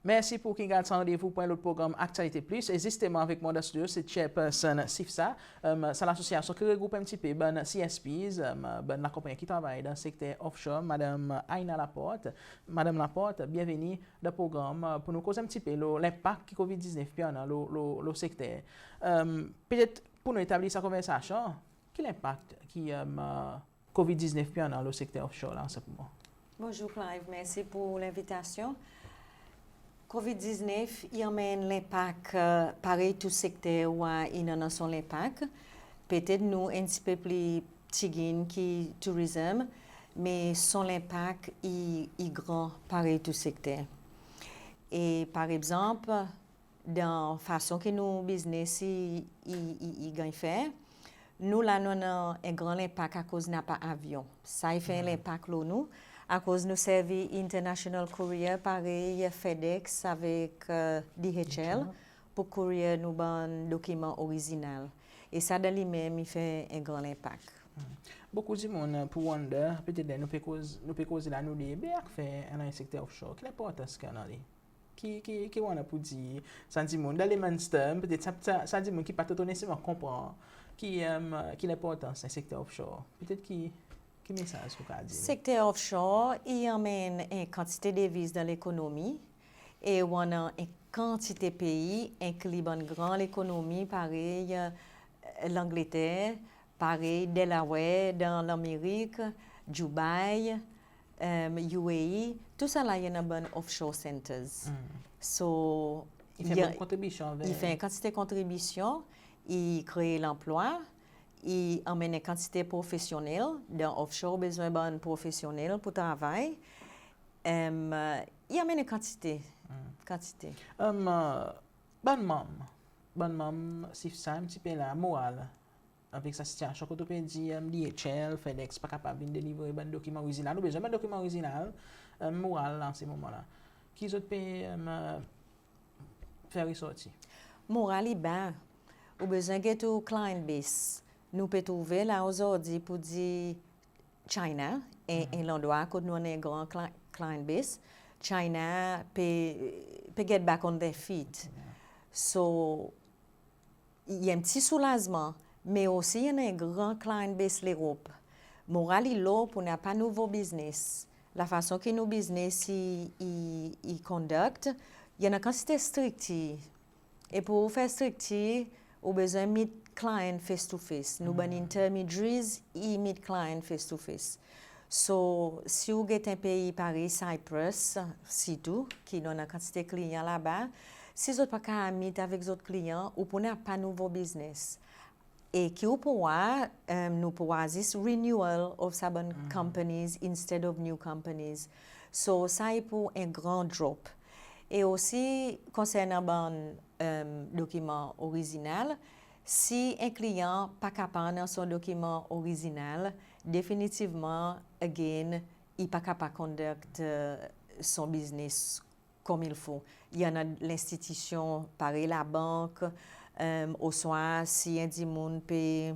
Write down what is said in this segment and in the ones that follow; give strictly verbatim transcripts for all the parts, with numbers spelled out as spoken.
Mersi pour ki'n gard sa randevou pour en lot progranm Aktyalite Plis. E zisteman avek mwan dan stidyo se Chairperson SIFSA, sa lasosyasyon ki regroup en pti pe bann C S Ps, bann lakonpannyen ki travay dan sekter offshore, Madanm Aina Laporte. Madanm Laporte, byenveni dan progranm. Pour nou koz en pti pe lo lenpak ki COVID diznef pe annan lo, lo, lo sekter. Petet pour nou etablir sa konversasyon, ki lenpak ki COVID diznef pe annan lo sekter offshore la an se moman? Bonzour Clive, mersi pour lenvitasyon. COVID diznef i anmenn lenpak, parey tou sekter ou war i annan son lenpak. Petet nou en pti pe pli pti gin ki tourism, me son lenpak i, i gran parey tou sekter. E par egzanp, dan fason ki nou biznes i, i, i, i ganny fer, nou la nou annan en gran lenpak akoz napa avyon. Sa i fer en lenpak lo nou, akoz nou servi international courier parey FedEx avek D H L pour courier nou bann dokiman orizinal. E sa dan li menm i fer en gran lenpak. Bokou dimoun pou wonder, petet nou pe koz, nou pe koze la nou de, be ak fer annan en sekter offshore, ki lenportans ki annan li? Ki, ki, ki ou annan pour dir sa dimoun dan layman's term, petet sa, sa, sa dimoun ki pa tro neseserman konpran ki, ki lenportans en sekter offshore? Petet ki, ki mesaz ou kapab dir? Sekter offshore i anmenn en kantite deviz dan lekonomi e ou annan en kantite pei, enkli bann gran lekonomi parey Langleter, parey Delaware dan Lanmerik, Dubai, U A E, tou sa la i annan bann offshore centres. So, i fer en kantite kontribisyon, i kree lanplwa, i anmenn en kantite profesyonnel. Dan offshore ou bezwen bann profesyonnel pour travay. I anmenn en kantite, kantite. Bann manm, bann manm SIFSA en pti pe la moral avek sa sitiasyon kot ou pe dir D H L, FedEx pa kapab vin delivre bann dokiman orizinal, ou bezwen bann dokiman orizinal, moral la an se moman la, ki zot pe fer resorti? Moral i ba. Ou bezwen get ou client base. Nou pe trouve la ozordi pour dir China, en, en landrwa kot nou annan en gran cli-, client base, China pe, pe get back on their feet. So, i annan en pti soulazman, me osi i annan en gran client base Lerop. Moral i lo pour napa nouvo biznes. Lafason ki nou biznes i, i, i conduct, i annan kantite striktir. E pour ou fer striktir, ou bezwen meet client face to face. Nou bann intermediaries i meet client face to face. So, si ou get en pei parey Cyprus, sirtou, ki nou annan kantite kliyan laba, si zot pa kapab meet avek zot kliyan, ou pou napa nouvo biznes. E ki ou pou war, nou pou war zis renewal of sa bann companies instead of new companies. So, sa i pou en gran drop. E osi, konsernan bann dokiman orizinal, si en kliyan pa kapab annan son dokiman orizinal, definitivman, again, i pa kapab conduct son biznes comme il faut. I annan lenstitisyon parey labank, oswa si en dimoun pe,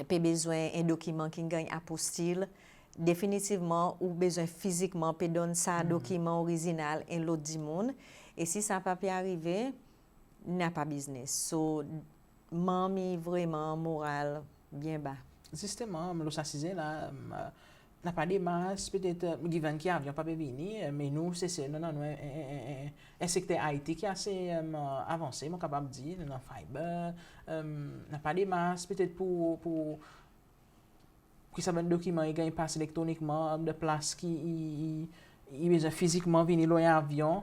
pe bezwen en dokiman ki'n ganny apostille, definitivman ou bezwen fizikman pe donn sa dokiman orizinal en lot dimoun. E si sa pa pe arive, napa biznes. So, manm i vreman moral byen ba. Zisteman, lo sa size la, napa demars, petet, given ki avyon pa pe vini, me nou, Sesel, nou annan nou en, en, en, en, en sekter I T ki ase avanse, mon kapab dir, nou annan fiber, napa demars, petet pour, pour ki sa bann dokiman i ganny pas elektronikman, dan plas ki i, i, i bezwen fizikman vini lo en avyon.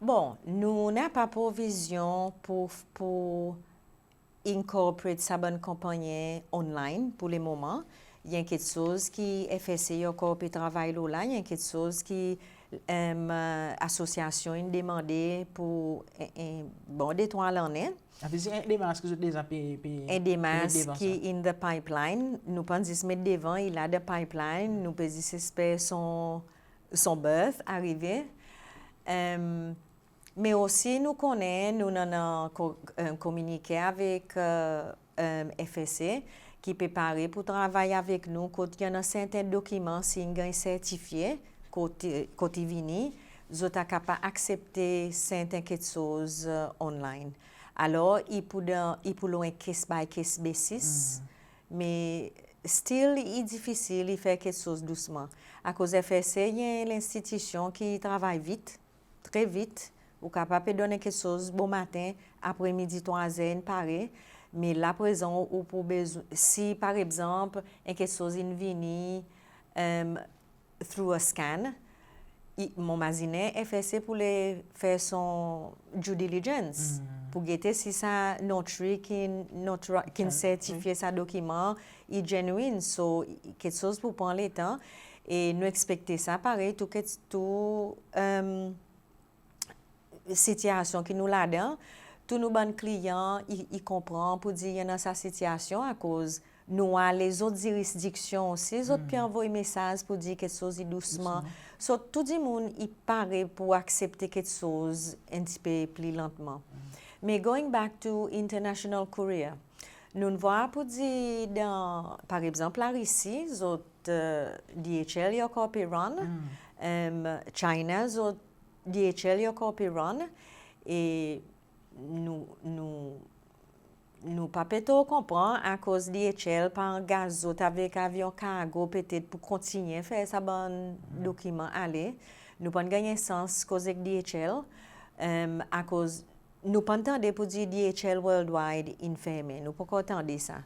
Bon, nou napa provizyon pour, pour incorporate sa bann konpannyen online pour le moman. I en keksoz ki F S A i ankor pe travay lo la, i en keksoz ki asosyasyon in demande pour en, en bon de trwa lannen. Sa ve dir en demars ki zot deza pe, pe, en demars ki in the pipeline, nou pa'n zis met devan, i la dan pipeline, nou pe zis esper son, son birth arive. Me osi nou konnen, nou annan ko-, kominike avek F S A ki pe pare pour travay avek nou kot i annan serten dokiman si in ganny sertifye kot, kot i vini, zot a kapab aksepte serten keksoz, e, online. Alor, i pou dan, i pou lo en case by case basis, me still i difisil, i fer keksoz dousman. Akoz F S A i en lenstitisyon ki travay vit, tre vit. Ou kapab pe donn en keksoz bomaten, apre midi trwa zer in pare. Me la prezan ou pou bezwen, si par egzanp en keksoz in vini, e, through a scan, i, mon mazinen F S A pou le fer son due diligence, pou gete si sa notary ki'n, notary, ki'n sertifye sa dokiman i genuine. So, i, keksoz pou pran letan, e nou ekspekte sa parey tou, kek, tou, e, sitiyasyon ki nou ladan, tou nou bann kliyan i, i konpran pou dir i annan sa sitiyasyon, akoz nou war lezot zirisdiksyon osi, zot pe anvoy mesaz pou dir keksoz i dousman. So, tou dimoun i pare pou aksepte keksoz en pti pe pli lantman. Me going back to International Courier, nou'n vwar pou dir dan, par egzanp, Larisi, zot, e, D H L i ankor pe run, e, China, zot D H L i ankor pe run, e nou, nou, nou pa pe tro konpran akoz D H L pa angaz zot avek avyon kargo petet pou kontinyen fer sa bann dokiman ale. Nou pa'n ganny sans koz ek D H L, e, akoz nou pa'n tande pou dir D H L Worldwide in fermen. Nou pa ankor tande sa.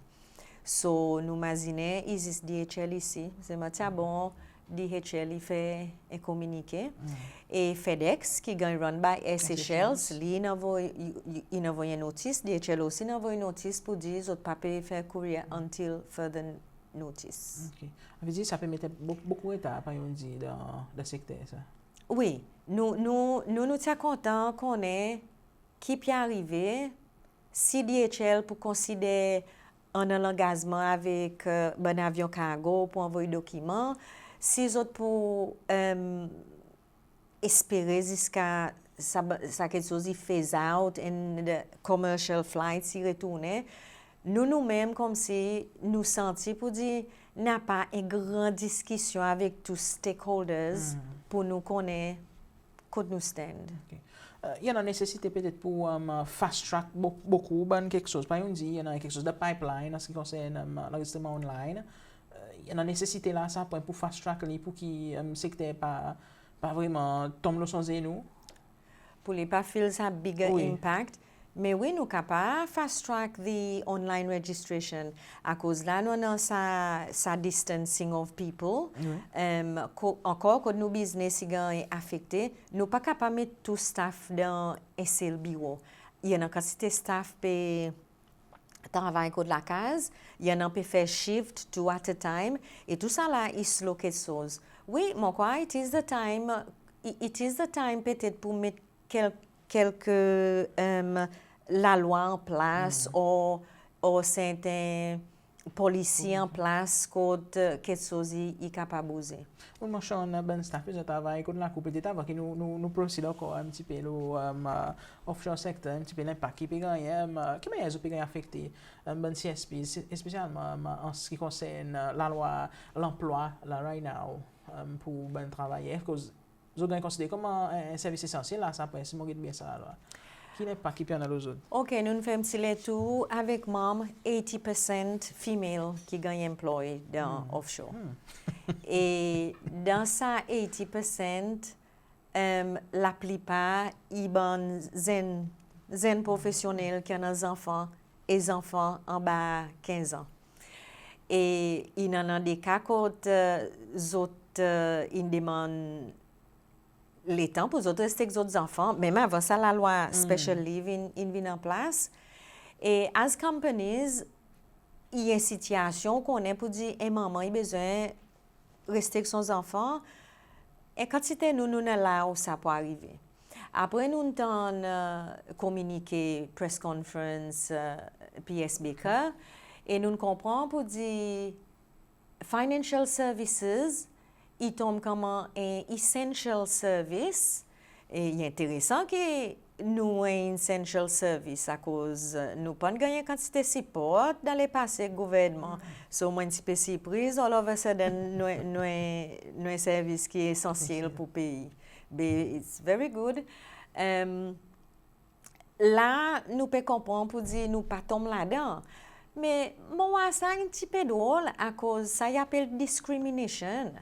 So, nou mazinen i zis D H L isi. Se mon ti a bon D H L i fer en kominike. E FedEx, ki ganny run by Air Seychelles, li in anvoy, i, i, in anvoy en notis, D H L osi in anvoy notis pou dir zot pa pe fer courier until further notice. OK. Sa vedir sa pe met bokou, bokou retar, parey ou'n dir, dan, dan sekter sa. Wi, nou, nou, nou, nou ti a kontan konnen ki pe arive, si D H L pou konsider annan langazman avek, e, bann avyon kargo pou anvoy dokiman, si zot pou, e, espere ziska sa, sa keksoz i phase out and the commercial flights i retournen, nou, nou menm konmsi nou santi pou dir napa en gran diskisyon avek tou stakeholders pou nou konnen kot nou stand. OK. E, i annan nesesite petet pou, e, fast track bo-, bokou bann keksoz. Parey ou'n dir, i annan keksoz dan pipeline an se ki konsern, e, lanrezistreman online. E, i annan nesesite la sa pwen pou fast track li pou ki, e, sekter pa, pa vreman tonm lo son zenou. Pou li pa feel sa bigger impact. Me wi, nou kapab fast track the online registration. Akoz la nou annan sa, sa distancing of people. Em, ko-, ankor kot nou biznes i ganny afekte, nou pa kapab met tou staff dan en sel biro. I annan kantite staff pe travay kot lakaz, i annan pe fer shift two at a time, e tousala i slow keksoz. Wi, mon krwar it is the time, i-, it is the time petet pou met kel-, kelke, em, lalwa an plas, or, or serten polisi an plas kot, e, keksoz i, i kapab bouze. Mon mansyonn bann staff bezwen travay kot lakour, petet avan ki nou, nou, nou proceed ankor en pti pe lo, em, offshore sector, en pti pe lenpak ki pe ganny, em, ki mannyer zot pe ganny afekte, em, bann C S P, espesyalman, em, an se ki konsern, e, lalwa lanplwa la right now, em, pour bann travayer, akoz zot ganny konsidere konman en, en servis esansyel la, sa apre si mon get byen sa lalwa. Ki lenpak ki pe annan lo zot? OK, nou'n fer en pti letour avek manm, eighty percent female ki ganny employ dan offshore. E dan sa eighty percent, em, laplipar i bann zenn, zenn profesyonnel ki annan zanfan, e zanfan anba kenz an. E i annan de ka kot, e, zot, e, in demann letan pour zot reste ek zot zanfan, menm avan sa lalwa special leave in, in vin an plas. E as companies, i en sitiyasyon ou konnen pour dir en manman i bezwen reste ek son zanfan, en kantite nou, nou'n allow sa pour arive. Apre nou'n tann, e, kominike, press conference, e, P S Baker, e nou'n konpran pour dir financial services i tonm konman en essential service. E i enteresan ki nou en essential service, akoz nou pa'n ganny en kantite sipor dan lepase gouvernman. So mon ti pe sirpriz, all of a sudden, nou, nou, nou en servis ki esansyel pour pei. Be, it's very good. Em, la nou pe konpran pour dir nou pa tonm ladan. Me mon war sa en pti pe drol akoz sa i apel discrimination.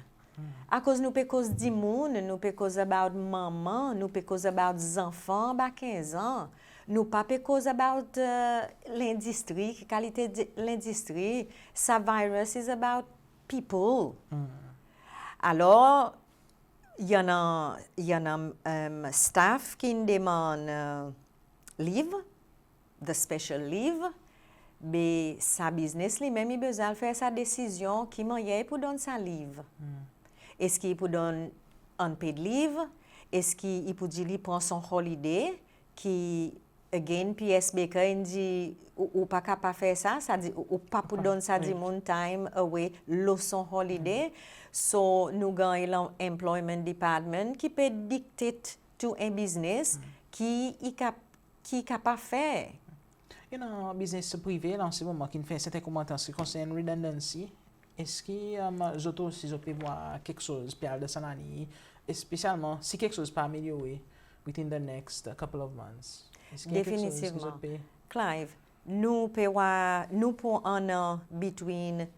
Akoz nou pe koz dimoun, nou pe koz about manman, nou pe koz about zanfan anba kenz an. Nou pa pe koz about, e, lendistri, ki kalite de lendistri. Sa virus is about people. Alor, i annan, i annan, em, staff ki'n demann, e, leave, the special leave, be sa biznes li menm i bezwen al fer sa desizyon ki mannyer i pou donn sa leave. Eski i pou donn unpaid leave? Eski i pou dir li pran son holiday? Ki, again, P S Baker in dir ou, ou pa kapab fer sa, sa dir ou, ou pa pou donn sa dimoun time away lo son holiday. So, nou ganny lan Employment Department ki pe dictate to en biznes ki i kap-, ki i kapab fer. I annan biznes prive la an se moman ki'n fer serten komanter an se ki konsern redundancy. Eski, em, zot osi zot pe war keksoz pe al dan sa laliny, espesyalman si keksoz pa amelyore within the next couple of months? Eski i annan keksoz ki zot pe... Definitivman. Clive, nou pe war, nou pou annan between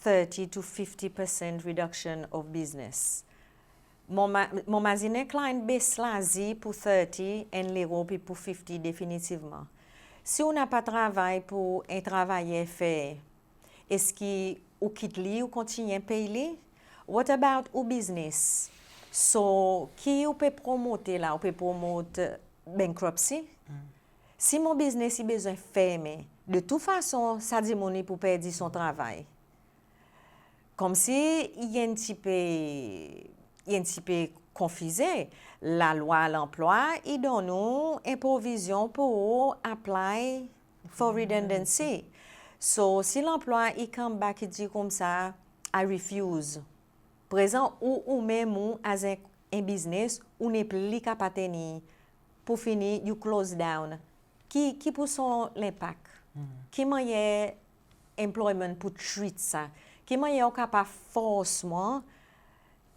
thirty to fifty percent reduction of business. Mon ma-, mon mazinen client base la i pou thirty, an Europe i pou fifty definitivman. Si ou napa travay pour en travayer fer, eski ou kit li, ou kontinyen pey li? What about ou biznes? So, ki ou pe promote la? Ou pe promote bankruptcy? Si mon biznes i bezwen fermen, de tou fason, sa dimoun i pou perdi son travay. Konmsi i en pti pe, i en pti pe konfize. Lalwa lanplwa i donn ou en provizyon pour ou apply for redundancy. So, si lanplwayer i come back, i dir koumsa, "I refuse." Prezan ou, ou menm ou, as en, en biznes, ou nepli kapab tenir. Pour fini, you close down. Ki, ki pou son lenpak? Ki mannyer employment pou treat sa? Ki mannyer ou kapab fors mwan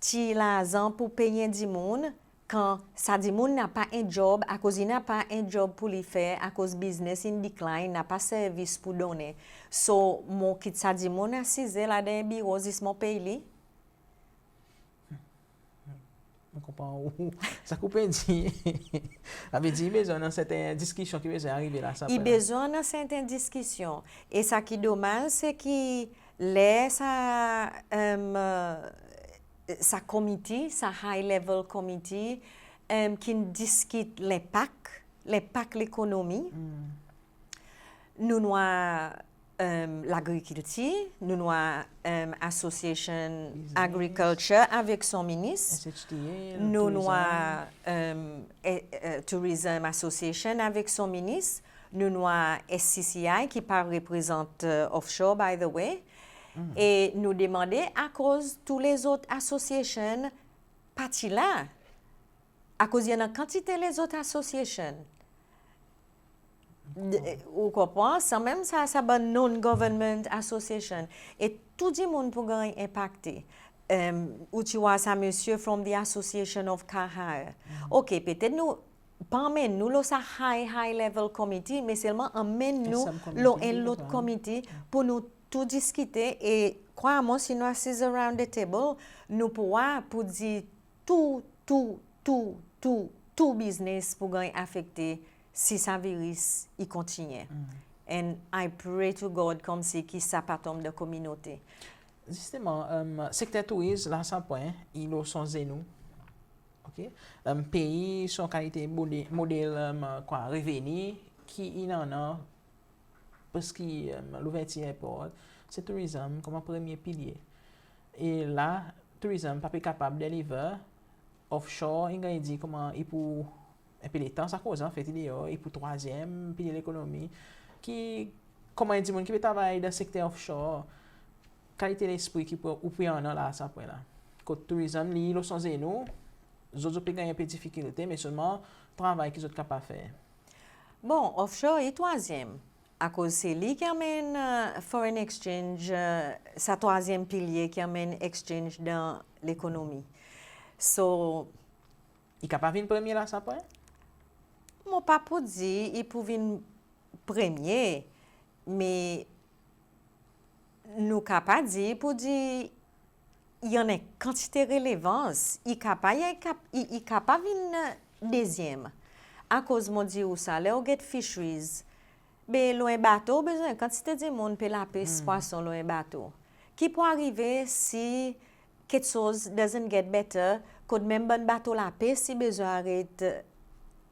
tir larzan pour pey en dimoun, kan sa dimoun napa en job, akoz i napa en job pour li fer, akoz biznes in decline, napa servis pour donnen. So, mon kit sa dimoun asize la dan en biro zis mon pey li? Mon konpran ou. Sa ki ou pe dir, sa i vedir i bezwen annan serten diskisyon ki bezwen arive la sa... I bezwen annan serten diskisyon. E sa ki domaz, se ki ler sa, em, sa komite, sa high level committee, em, ki'n diskit lenpak, lenpak lekonomi. Nou'n war, em, lagrikiltir, nou'n war, em, Association Agriculture avek son minis. Nou'n war, em, e, e, Tourism Association avek son minis. Nou'n war S C C I ki pa reprezant, e, offshore, by the way. E nou demande akoz tou lezot association pa ti la. Akoz i annan kantite lezot association. Ou konpran? Sanmenm sa, sa bann non-government association. E tou dimoun pou ganny enpakte. Em, ou ti war sa msye from the Association of Car Hire. OK, petet nou pa anmenn nou lo sa high, high level committee, me selman anmenn nou lo en lot komite pour nou tou diskite. E krwar mwan, si nou asiz around the table, nou pou war pour dir tou, tou, tou, tou, tou biznes pou ganny afekte si sa viris i kontinyen. And I pray to God konmsi ki sa pa tonm dan kominote. Zisteman, em, sekter tourizm la sa pwen, i lo son zenou. OK? Em, pei son kalite mode-, model, em, kwa, reveni ki i annan, paski, em, louvertir erport, se tourizm konman premye pilye. E la, tourizm pa pe kapab deliver, offshore, in ganny dir konman i pou, en pe letan sa koze, anfet, i deor, i pou trwazyenm pilye lekonomi. Ki, konman en dimoun ki pe travay dan sekter offshore, kalite lespri ki pou, ou pe annan la sa pwen la? Kot tourizm, li lo son zenou, zot, zot pe ganny en pe difikilte, me selman travay ki zot kapab fer. Bon, offshore i trwazyenm, akoz se li ki anmenn, e, foreign exchange, e, sa trwazyenm pilye ki anmenn exchange dan lekonomi. So, I kapab vin premye la sa pwen? Mon pa pou dir i pou vin premye, me nou kapab dir, pou dir i annan en kantite relevans, i kapab, i kap-, i, i kapab vin dezyenm. Akoz mon dir ou sa, ler ou get fisheries, be lo en bato ou bezwen kantite dimoun pe lapes pwason lo en bato. Ki pou arive si keksoz doesn't get better, kot menm bann bato lapes i bezwen aret,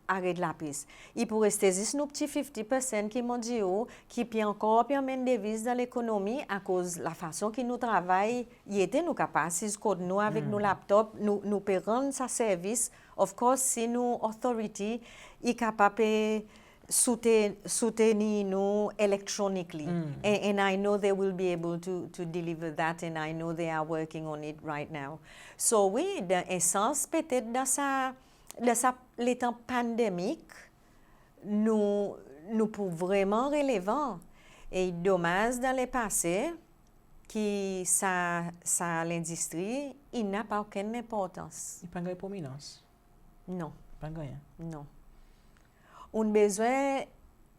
aret lapes. I pou reste zis nou pti fifti percent ki mon dir ou, ki pe ankor pe anmenn deviz dan lekonomi, akoz lafason ki nou travay, i ete nou kapab asiz kot nou avek nou laptop, nou, nou pe rann sa servis. Of course, si nou authority i kapab pe soute-, soutenir nou electronically. And, and I know they will be able to, to deliver that, and I know they are working on it right now. So wi, dan en sans, petet dan sa, dan sa letan pandemik, nou, nou pou vreman relevan. E domaz dan lepase ki sa, sa lendistri i napa okenn lenportans. I pa ganny prominans. Non. Pa ganny. Non. Ou'n bezwen,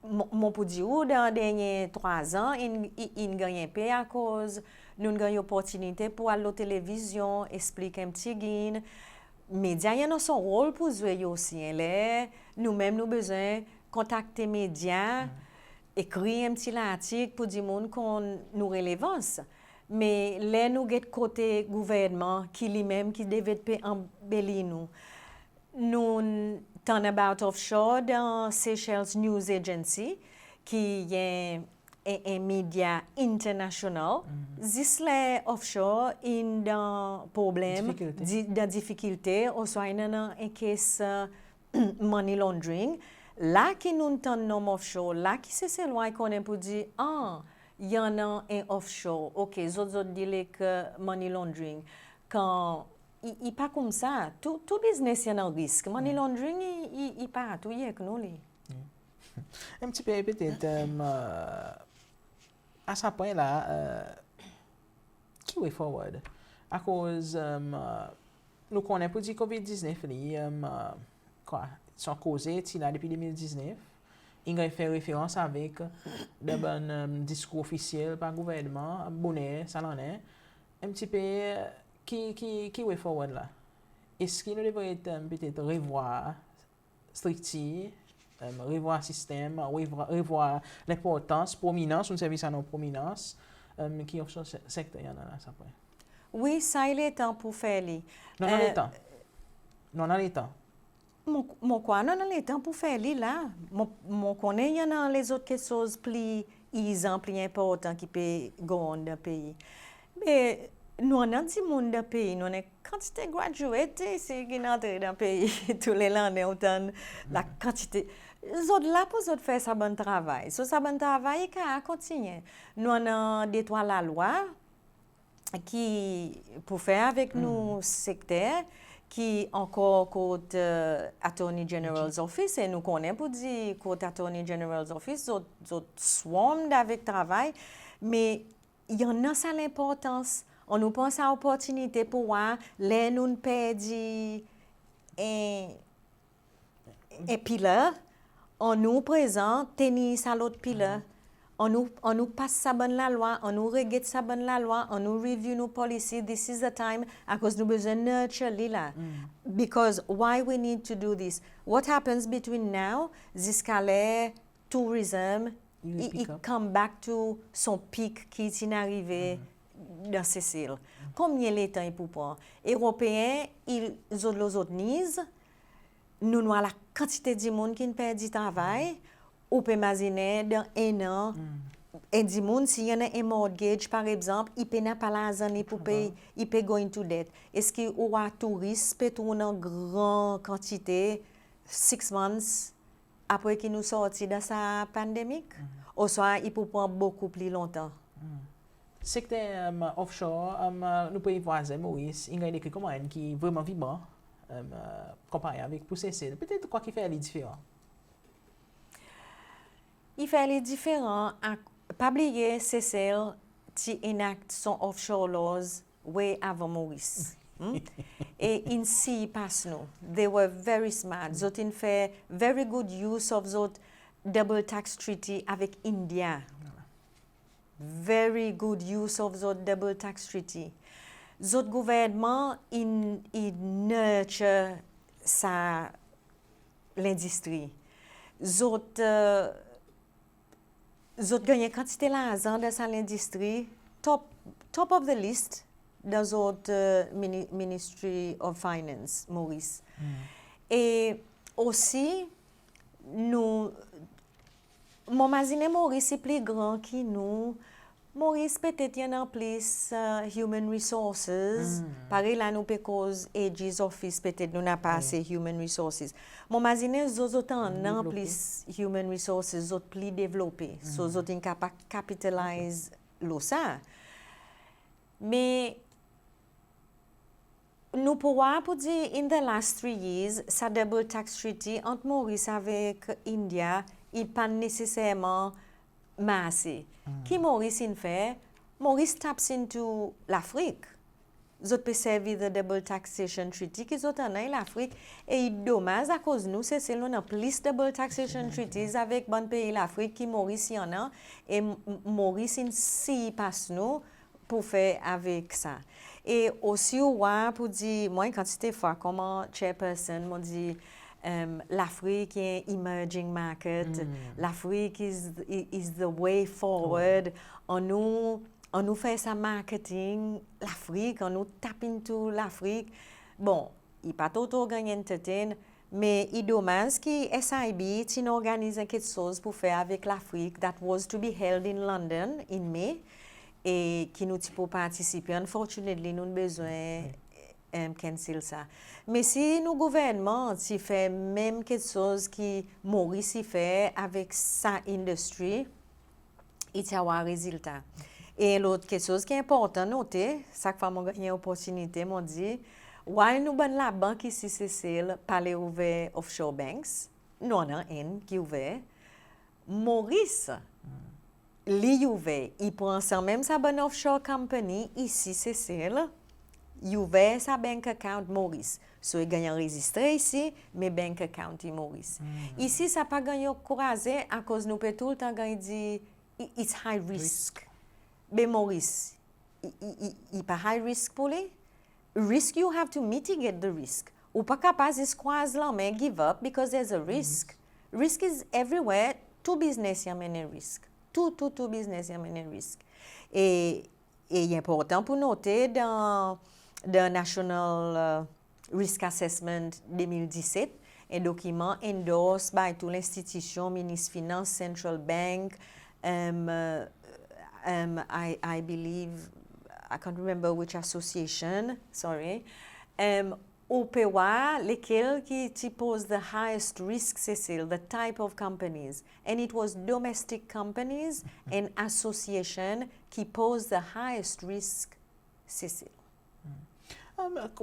mon, mon pou dir ou, dan dernyen trwa an, in, in, in ganny en pe akoz nou'n ganny loportinite pou al lo televizyon, eksplik en pti gin. Medya i annan son rol pou zwe osi, en. Ler nou menm nou bezwen kontakte medya, ekrir en pti lartik pou dir dimoun ki nou relevans. Me ler nou get kote gouvernman ki li menm ki devret pe anbeli nou. Nou'n tann about offshore dan Seychelles News Agency, ki en, en, en medya international. Zis ler offshore in dan problenm, difikilte, di-, dan difikilte, oswa in annan en case, uh, money laundering, la ki nou'n tann nonm offshore, la ki Seselwa i konnen pou dir, a, i annan en offshore. Ok, zot, zot deal ek, uh, money laundering. Kan i, i pa koumsa, tou, tou biznes i annan risk. Money laundering i, i, i partou, i ek nou li. En pti pe petet, um, uh, a sa pwen la, uh, ki way forward? Akoz, um, uh, nou konnen pou dir COVID diznef li, um, uh, kwa, son koze ti la depi de mil diznef. In ganny fer referans avek dan bann, um, diskour ofisyel par gouvernman, boner sa lannen. En pti pe, ki, ki, ki way forward la? Eski nou devret, um, petet revwar striktir, um, revwar sistenm, revwar, revwar lenportans, prominans, nou servi sa non prominans, um, ki offshore se-, sector i annan la sa pwen? Wi, sa i letan pou fer li. Nou annan letan. Nou annan letan. Mon, mon krwar nou annan letan pou fer li la. Mon, mon konnen i annan lezot keksoz pli irzan, pli enportan ki pe go on dan pei. Me nou annan dimoun dan pei, nou annan kantite graduate isi ki'n antre dan pei tou le lannen, ou tann lakantite. Zot la pou zot fer sa bann travay. So sa bann travay i kapab kontinyen. Nou annan detrwa lalwa ki pou fer avek nou sekter, ki ankor kot, eh, Attorney General's Office, e nou konnen pou dir kot Attorney General's Office, zot, zot swamped avek travay, me i annan sa lenportans. Annou pran sa loportinite pou war ler nou'n perdi en, en pillar, annou prezan tenir sa lot pillar. Annou, annou pas sa bann lalwa, annou reget sa bann lalwa, annou review nou policy, this is the time, akoz nou bezwen nurture li la. Because why we need to do this? What happens between now, ziska ler tourism i, i come back to son peak ki ti'n arive dan Sesel? Konbyen letan i pou pran? Eropeen, i, zot lo zot knees, nou, nou war lakantite dimoun ki'n perdi travay, ou pe mazinen dan en an, en dimoun, si i annan en mortgage, par egzanp, i pe napa larzan li pou pey, i pe go into debt. Eski ou war touris pe tourn an gran kantite, six months, apre ki nou sorti dan sa pandemik, oswa i pou pran bokou pli lontan? Sekter, um, offshore, um, nou pei vwazen Moris, in ganny dekri konman enn ki vreman vibran, um, konpare avek pou Sesel. Petet kwa ki fer li diferan? I fer li diferan, a, pa bliye Sesel ti enact son offshore laws way avan Moris. E in sirpas nou. They were very smart. Zot in fer very good use of zot double tax treaty avek India. Very good use of zot double tax treaty. Zot gouvernman in, in nurture sa lendistri. Zot, zot ganny en kantite larzan dan sa lendistri, top, top of the list dan zot Ministry of Finance Moris. E osi nou, mon mazinen Moris i pli gran ki nou. Moris petet i annan plis human resources. Parey la nou pe koz AG's office, petet nou napa ase human resources. Mon mazinen zot, zot annan plis human resources, zot pli devlope. So zot in kapab capitalize lo sa. Me nou pou war pou dir, in the last three years, sa double tax treaty ant Moris avek India i pa'n neseserman marse. Ki Moris in fer? Moris taps into Lafrik. Zot pe servi the double taxation treaty ki zot annan ek Lafrik. E i domaz akoz nou Sesel nou annan plis double taxation treaties avek bann pei Lafrik ki Moris i annan. E Moris in sirpas nou pou fer avek sa. E osi ou war pou dir, mwan en kantite fwa konman chairperson mon dir, Lafrik i en emerging market, Lafrik is, is the way forward. Annou, annou fer sa marketing Lafrik, annou tap into Lafrik. Bon, i pa tro tro ganny entertain, me i domaz ki SIB ti'n organiz en keksoz pou fer avek Lafrik that was to be held in London in May, e ki nou ti pou partisipe. Unfortunately nou'n bezwen cancel sa. Me si nou gouvernman ti fer menm keksoz ki Moris i fer avek sa industry, i ti war rezilta. E lot keksoz ki enportan note, sak fwa mon ganny en loportinite mon dir, while nou bann labank isi Sesel pa le ouver offshore banks, nou annan enn ki ouver, Moris li i ouver, i pran sanmenm sa bann offshore company isi Sesel, i ouver sa bank account Moris. So i ganny anrezistre isi, me bank account i Moris. Isi sa pa ganny ankouraze akoz nou pe toultan ganny dir it's high risk. Be Moris i, i, i pa high risk pour li. Risk, you have to mitigate the risk. Ou pa kapab zis krwaz lanmen, give up, because there's a risk. Risk is everywhere. Tou biznes i anmennen risk. Tou, tou, tou biznes i anmennen risk. E, e i enportan pou note dan, dan National Risk Assessment de mil diset, en dokiman endorse by tou lenstitisyon, Minis Finans, Central Bank, I, I believe, I can't remember which association, sorry. Ou pe war lekel ki ti pose the highest risk Sesel, the type of companies. And it was domestic companies and association ki pose the highest risk Sesel.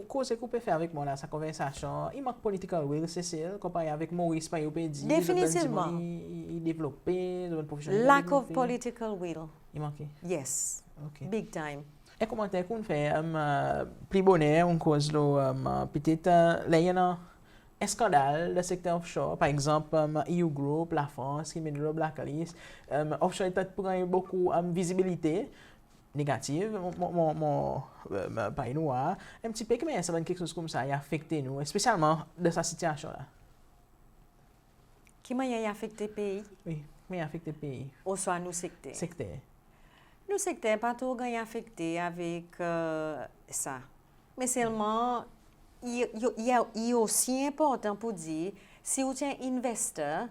Koze ki ou pe fer avek mwan la, sa konversasyon, i mank political will Sesel, konpare avek Moris, parey ou pe dir, zot bann dimoun i, i devlope, zot bann profesyonnel i devlope. Lack of political will. I manke. Yes. Big time. En komanter ki ou'n fer pli boner, ou'n koz lo, petet, ler i annan en skandal dan sekter offshore, par egzanp, EU Group, Lafrans ki met lo blacklist, offshore i pou ganny bokou vizibilite, negativ, mon, mon, mon, parey nou war, en pti pe ki mannyer sa bann keksoz koumsa i afekte nou, espesyalman dan sa sitiasyon la. Ki mannyer i afekte pei? Wi, ki mannyer i afekte pei. Oswa nou sekter? Sekter. Nou sekter pa tro ganny afekte avek sa. Me selman, i, i, i, i osi enportan pou dir, si ou ti en investor,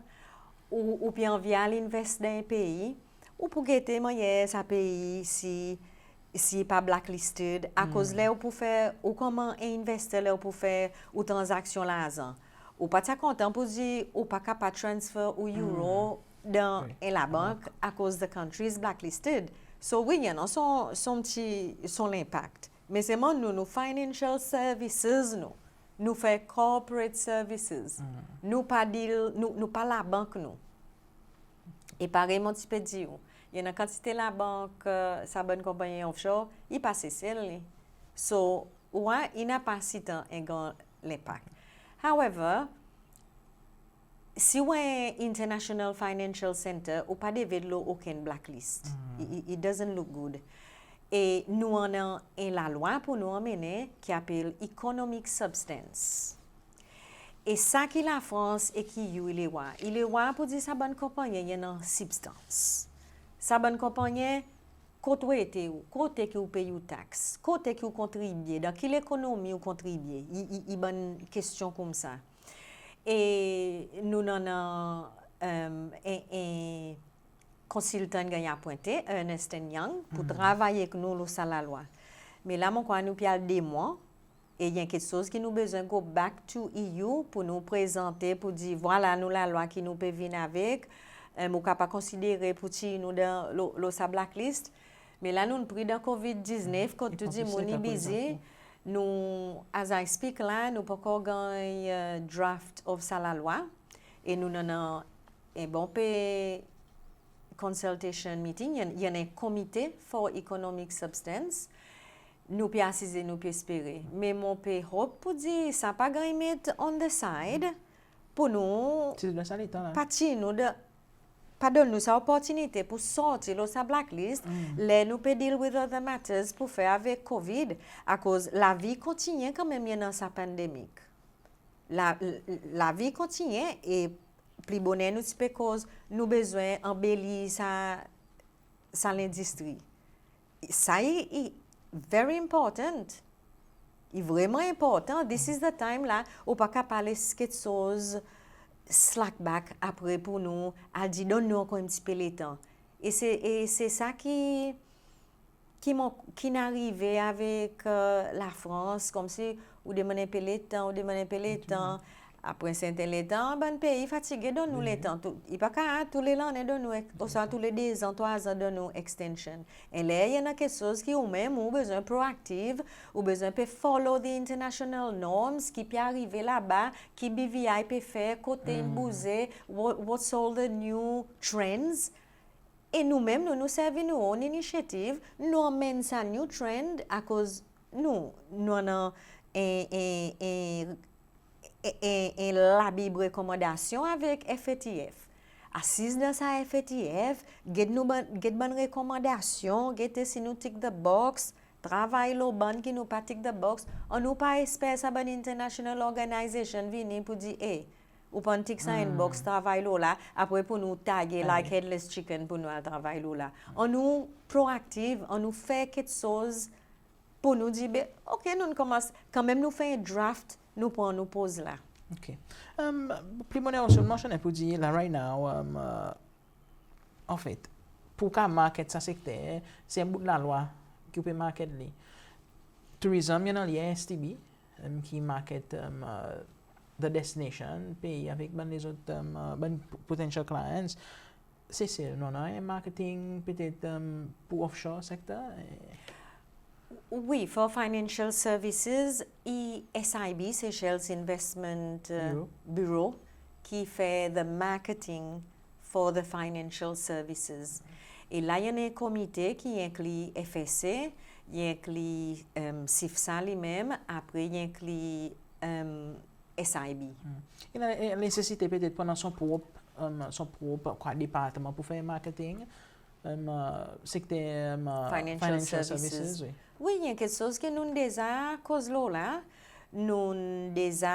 ou, ou pe anvi al invest dan en pei, ou pou gete mannyer sa pei si, si i pa blacklisted, akoz ler ou pou fer, ou konman en investor, ler ou pou fer ou tranzaksyon larzan, ou pa ti a kontan pou dir ou pa kapab transfer ou euro dan en labank akoz the country is blacklisted. So wi, i annan son, son pti, son lenpak. Me selman nou, nou financial services nou, nou fer corporate services. Nou pa deal, nou, nou pa labank nou. E parey mon ti pe dir ou, i annan kantite labank, sa bann konpannyen offshore, i pa Sesel li. So, ou war, i napa sitan en gran lenpak. However, si ou en international financial center, ou pa devret lo okenn blacklist. It, it, it doesn't look good. E nou annan en lalwa pour nou anmennen ki apel economic substance. E sa ki Lafrans ek E U i le war. I le war pour dir sa bann konpannyen i annan sibstans. Sa bann konpannyen, kot ou ete ou, kote ki ou pey ou taks, kote ki ou kontribye, dan ki lekonomi ou kontribye. I, i, i bann kestyon koumsa. E nou annan, e, en, en konsiltan ganny apwente, Ernst and Young, pour travay ek nou lo sa lalwa. Me la, mon krwar nou pe al de mwan, e i en keksoz ki nou bezwen go back to E U pour nou prezante, pour dir, vwala nou lalwa ki nou pe vin avek, e, ou kapab konsidere pour tir nou dan lo, lo sa blacklist. Me la, nou'n pri dan COVID diznef, kot tou dimoun i bizi. Nou, as I speak la, nou pa ankor ganny, e, draft of sa lalwa. E nou annan en bon pe consultation meeting, i annan, i annan en komite for economic substance. Nou pe asize, nou pe espere. Me mon pe hope pour dir sa pa ganny met on the side pour nou pa tir nou dan, pa donn nou sa loportinite pour sorti lo sa blacklist, ler nou pe deal with other matters pour fer avek COVID, akoz lavi i kontinyen kanmenm, i annan sa pandemik. La, l-, lavi i kontinyen, e pli boner nou ti pe koz, nou bezwen anbeli sa, sa lendistri. Sa i, i very important. I vreman enportan. This is the time la, ou pa kapab les keksoz slack back apre pour nou al dir, donn nou ankor en pti pe letan. E se, e se sa ki, ki mon, ki'n arive avek, e, Lafrans, konmsi ou demann en pe letan, ou demann en pe letan. Apre serten letan, bann pei fatige donn nou letan. Tou, i pa kapab tou le lannen donn nou, ek, oswa tou le de zan, trwa zan donn nou extension. E ler i annan keksoz ki ou menm ou bezwen proaktiv, ou bezwen pe follow the international norms, ki pe arive laba, ki BVI pe fer, kote in bouze, what, what's all the new trends. E nou menm, nou, nou servi nou own initiative, nou anmenn sa new trend, akoz nou, nou annan en, en, en, en, en, en labib rekomandasyon avek FATF. Asiz dan sa FATF, get nou bann, get bann rekomandasyon, gete si nou tick the box, travay lo bann ki nou pa tick the box. Annou pa esper sa bann international organization vini pour dir, e, ou pa'n tick sa enn box, travay lo la, apre pour nou tagye like headless chicken pour nou al travay lo la. Annou proaktiv, annou fer keksoz pour nou dir, be, ok, nou'n konmans, kanmenm nou fer en draft, nou pran nou poz la. Ok. Em, pli boner ou mentionn pour dir la right now, em, e, anfet, pour ou kapab market sa sekter, se en bout lalwa ki ou pe market li. Tourism, i annan li STB, em, ki market, em, e, the destination, pei avek bann lezot, em, e, bann p-, potential clients. Sesel, nou annan en marketing petet, em, pour offshore sector, e? Wi, for financial services, i SIB, Seychelles Investment, e, Bureau, ki fer the marketing for the financial services. E la, i annan en komite ki enkli FSA, i enkli, em, SIFSA li menm, apre i enkli, em, SIB. Hmm. I annan, e, nesesite petet pour annan son prop, em, son prop, kwa, departman pour fer marketing, em, e, sekter, em, e, financial services, wi. Wi, i annan keksoz ki nou'n deza koz lo la, nou'n deza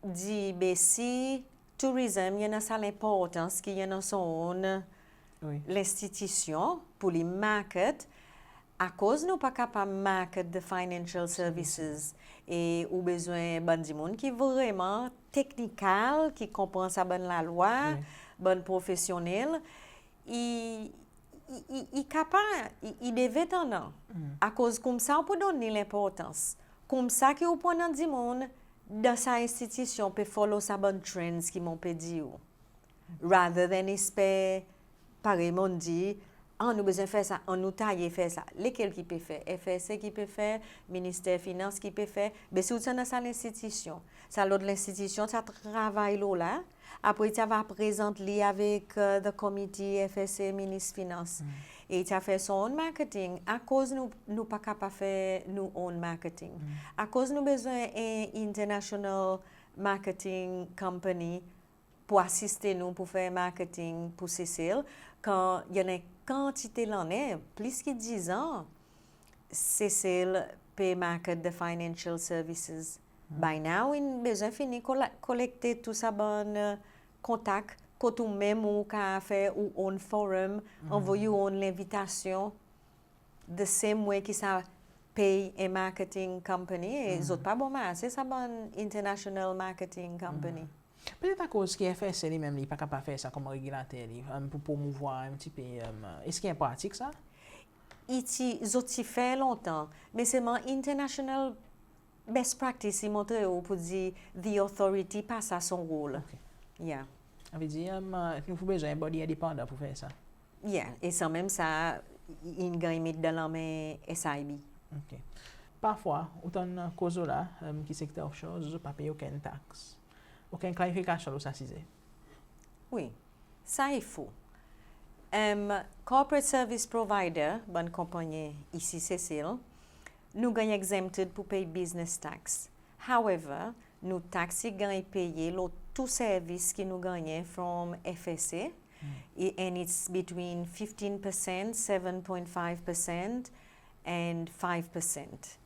dir, be, si tourism i annan sa lenportans ki i annan son own lenstitisyon pour li market, akoz nou pa kapab market the financial services? E ou bezwen bann dimoun ki vreman teknikal, ki konpran sa bann lalwa, bann profesyonnel. I, i, i, i kapab, i, i devret annan. Akoz koumsa ou pou donn li lenportans. Koumsa ki ou pou annan dimoun dan sa enstitisyon pe follow sa bann trends ki mon pe dir ou. Rather than esper, parey mon'n dir, a, nou bezwen fer sa, annou taye fer sa. Lekel ki pe fer? FSA ki pe fer, Minister Finans ki pe fer, be si ou ti annan sa lenstitisyon, sa lot lenstitisyon ti a travay lo la, apre ti ava prezant li avek, e, the committee, FSA, Minis Finans. E i ti a fer son own marketing, akoz nou, nou pa kapab fer nou own marketing? Akoz nou bezwen en international marketing company pour asiste nou pour fer marketing pour Sesel, kan i annan kantite lannen, plis ki dizan, Sesel pe market the financial services. By now, in bezwen fini kola-, kolekte tou sa bann, e, kontak, kot ou menm ou kapab fer ou own forum, anvoy ou own lenvitasyon, the same way ki sa pey en marketing company, e zot pa bon marse sa bann international marketing company. Petet akoz ki F S A li menm li pa kapab fer sa konman regilater li, e, pour promouvwar en pti pe, e, eski en pratik sa? I ti, zot ti fer lontan, me selman international best practice i montre ou pour dir the authority pa sa son rol. Ok. Yeah. Sa i vedir, e, nou pou bezwen en body endepandan pour fer sa. Yeah, e sanmenm sa, i, in ganny met dan lanmen S I B. Ok. Parfwa, ou tann koz lo la, e, ki sekter offshore, zot pa pey okenn tax. Okenn klarifikasyon lo sa size? Wi, sa i fo. Em, corporate service provider, bann konpannyen isi Sesel, nou ganny exempted pour pey business tax. However, nou tax i ganny peye lo tou servis ki nou gannyen from F S A, i, and it's between fifteen percent, seven point five percent and five percent.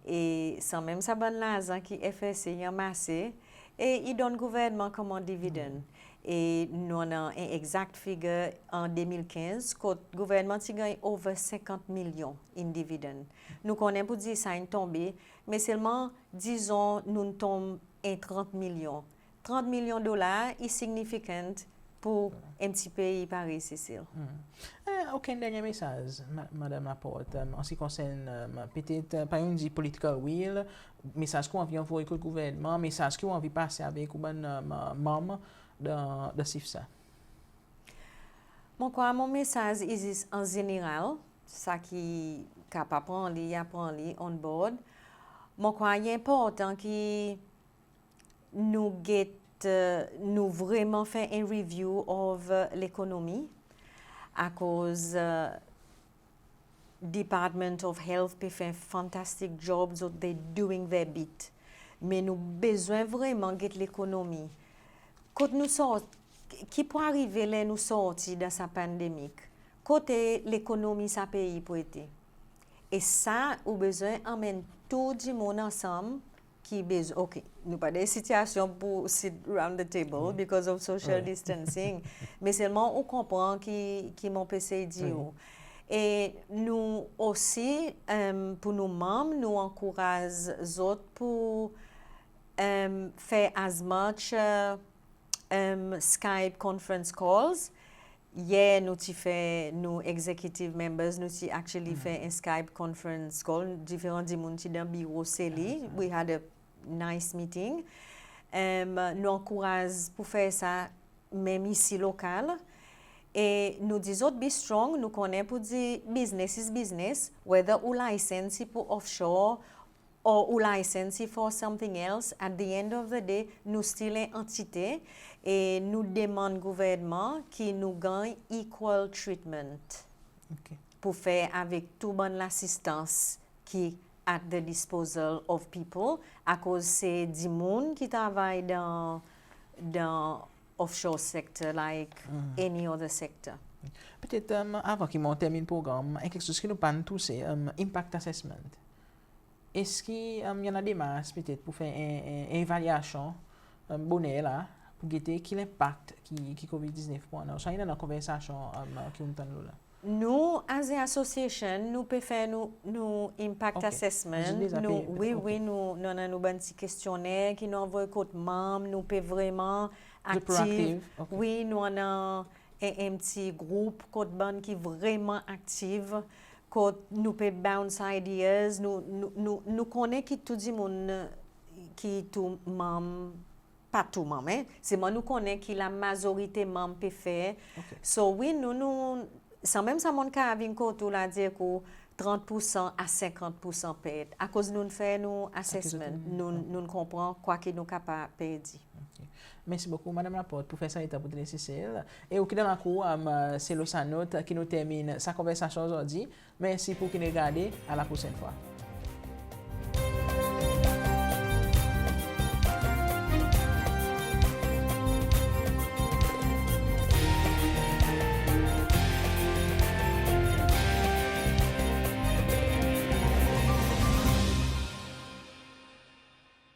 E sanmenm sa bann larzan ki F S A i anmase, e i donn gouvernman konman dividend. E nou annan en exact figure an de mil kenz, kot gouvernman ti ganny over senkant milyon in dividend. Nou konnen pour dir sa in tonbe, me selman, dizon, nou'n tonm en trant milyon. Trant milyon dolar i significant pour en pti pei parey Sesel. E, okenn dernyen mesaz, ma-, Madanm Laporte, e, an se ki konsern, e, petet, e, pa nou dir political will, mesaz ki ou anvi anvoy kot gouvernman, mesaz ki ou anvi pase avek ou bann, e, manm dan, dan SIFSA? Mon krwar mon mesaz i zis an zeneral, sa ki kapab pran li, i a pran li on board. Mon krwar i enportan ki nou get, e, nou vreman fer en review of, e, lekonomi, akoz, e, Department of Health pe fer fantastic job, zot, they doing their bit. Me nou bezwen vreman get lekonomi. Kot nou sort-, ki pou arive ler nou sorti dan sa pandemik? Kote lekonomi sa pei pou ete? E sa, ou bezwen anmenn tou dimoun ansanm ki bez-, ok, nou pa dan sitiyasyon pour sit round the table because of social distancing. Me selman ou konpran ki, ki mon pe sey dir ou. E nou osi, em, pour nou manm, nou ankouraz zot pour, em, fer as much, e, em, Skype conference calls. Yer nou ti fer, nou executive members, nou ti actually fer en Skype conference call. Diferan dimoun ti dan biro Sesel. We had a nice meeting. Em, nou ankouraz pour fer sa menm isi lokal. E nou dir zot be strong, nou konnen pour dir business is business, whether ou license i pour offshore or ou license i for something else, at the end of the day, nou still en antite, e nou demann gouvernman ki nou ganny equal treatment. Ok. Pour fer avek tou bann lasistans ki at the disposal of people, akoz se dimoun ki travay dan, dan offshore sector like any other sector. Petet, e, avan ki mon termin progranm, en keksoz ki nou pa'n touse, e, impact assessment. Eski, e, i annan demars petet pour fer en, en, en evalyasyon, e, boner la, pour gete ki lenpak ki, ki COVID diznef pou annan? Sa i annan konversasyon, e, ki ou'n tann lo la? Nou, as a association, nou pe fer nou, nou impact assessment. Ok. Zot deza pe, wi, wi, nou, nou annan nou bann ti kestyonner ki nou anvoy kot manm, nou pe vreman aktiv. Zot proaktiv, ok. Wi, nou annan en, en pti group kot bann ki vreman aktiv, kot nou pe bounce ideas, nou, nou, nou, nou konnen ki tou dimoun, e, ki tou manm, pa tou manm, en. Selman nou konnen ki lamazorite manm pe fer. Ok. So, wi, nou, nou, sanmenm sa mon'n kapab vin kot ou la, dir ou trant poursan a senkant poursan pert. Akoz nou'n fer nou assessment, nou'n, nou'n konpran kwa ki nou kapab perdi. Ok. Mersi bokou, Madanm Laporte, pour fer sa letan pour tounen Sesel. E ou ki dan lakour, am, se lo sa not ki nou termin sa konversasyon ozordi. Mersi pour ki nou'n regarde. A la prosenn fwa.